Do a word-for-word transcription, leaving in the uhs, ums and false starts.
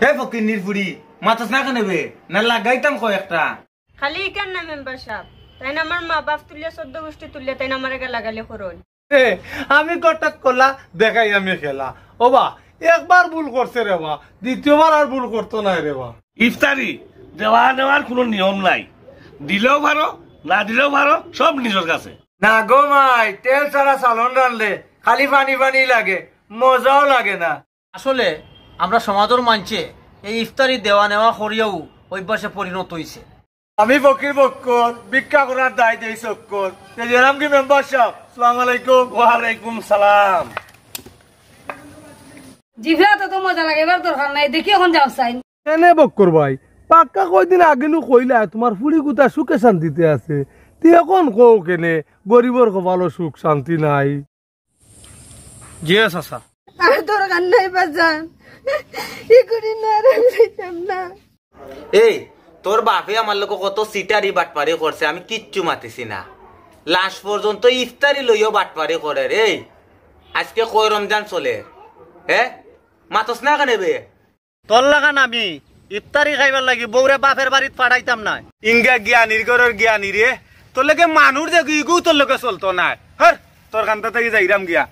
হে ফকিন্নির ফুড়ি, মাতস না কেনে বে? না লাগাইতাম কয়েকটা। খালি ইখান না মেম্বার সাব, তাইন আমার মা বাপ তুলিয়া চৌদ্দ গুষ্টি তুলিয়া তাইন আমারে গালাগালি করইন। এ, আমি কটাত কলা, দেখাই আমি খেলা। ও বা, একবার ভুল করছে রে বা, দ্বিতীয়বার আর ভুল করতো নায় রে বা। ইফতারি দেওয়া নেওয়ার কোনো নিয়ম নাই। দিলেও পারো, না দিলেও পারো, সব নিজর কাছে। না গো মাই, তেল ছাড়া সালন রানলে খালি পানি পানি লাগে, মজাও লাগে না। আসলে আমরা সমাজর মানষে এই ইফতারি দেওয়া নেওয়া করিয়াও অভ্যাসে পরিণত অইছে। আমি ফকির বক্কর, ভিক্ষা করার দায় দেই চক্কর। তে গেলাম কি মেম্বার সাব? সালাম আলাইকুম। ওয়ালাইকুম সালাম। জিভে তো তো মজা লাগে, এবার দরকার নাই, দেখি এখন যাও চাইন। এনে বক্কর ভাই, পাক্কা কয়দিন আগে নু কইলা তোমার ফুড়ি গুতা সুখে শান্তিতে আছে, তি এখন কও কেনে গরিবর কপালো সুখ শান্তি নাই? জি চাচা। আর দরকার নাই বাজান, ই করি না আর আমি যাইতাম না। এই, তোর বাপে আমার লগে কত চিটারি বাটপারি করছে, আমি কিচ্ছু মাতিছি না। লাশ পর্যন্ত ইফতারি লইও বাটপারি করে রে। আজকে কয় রমজান চলে, হে? মাতস না কেনে বে? তোর লাখান আমি ইফতারি খাইবার লাগি বউরে বাপের বাড়িত পাঠাইতাম না। ইঙ্গা জ্ঞানীর ঘরর জ্ঞানী রে, তোর লগে মানুষ দেখি ইগু তোর লগে চলতো না। হর, তোর কান্তা থাকি যাইরাম গিয়া।